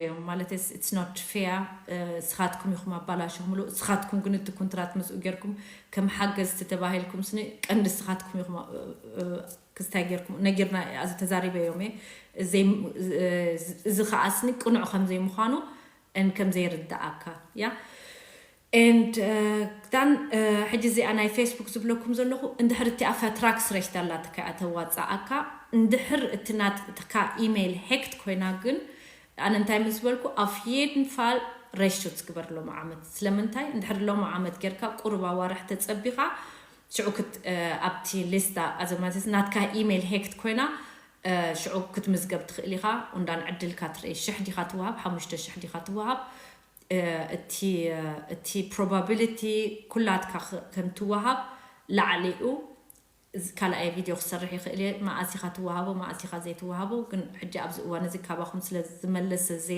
እዮም ማለት it's not fair። ስኻትኩም ኢኹም ኣባላሽኹምሉ። ስኻትኩም ግን እቲ ኩንትራት ምስኡ ጌርኩም ከም ሓገዝቲ ተባሂልኩም ስኒ ቀንዲ ስኻትኩም ኢኹም ክስታይ ጌርኩም ነጊርና። ኣዚ ተዛሪበ እዮም እየ። እዚ ከኣ ስኒ ቅኑዕ ከም ዘይምዃኑ and ከም ዘይርዳኣካ እያ። And ክዳን ሕጂ እዚኣ ናይ ፌስቡክ ዝብለኩም ዘለኹ እንድሕር እቲ ኣፈ ትራክስ ረሽት ኣላትካ እያ ተዋፃኣካ። እንድሕር እቲ ናትካ ኢሜይል ሄክት ኮይና ግን ኣነ እንታይ ምስ በልኩ ኣፍ ዬድን ፋል ረሽት ትግበር ሎም ዓመት። ስለምንታይ እንድሕር ሎም ዓመት ጌርካ ቁርብ ኣዋርሕ ተፀቢኻ ሽዑ ክት ኣብቲ ሊስታ ኣዘማዘስ ናትካ ኢሜይል ሄክት ኮይና ሽዑ ክትምዝገብ ትኽእል ኢኻ። እንዳን ዕድልካ ትርኢ ሽሕ ዲኻ ትወሃብ ሓሙሽተ ሽሕ ዲኻ ትወሃብ። እቲ እቲ ፕሮባቢሊቲ ኩላትካ ከም ትወሃብ ላዕሊኡ ካልኣይ ቪድዮ ክሰርሕ ይኽእል እየ። መኣስ ኢኻ ትወሃቦ መኣስ ኢኻ ዘይትወሃቦ ግን ሕጂ ኣብዚ እዋን እዚ ካባኹም ስለ ዝመለስ ዘየ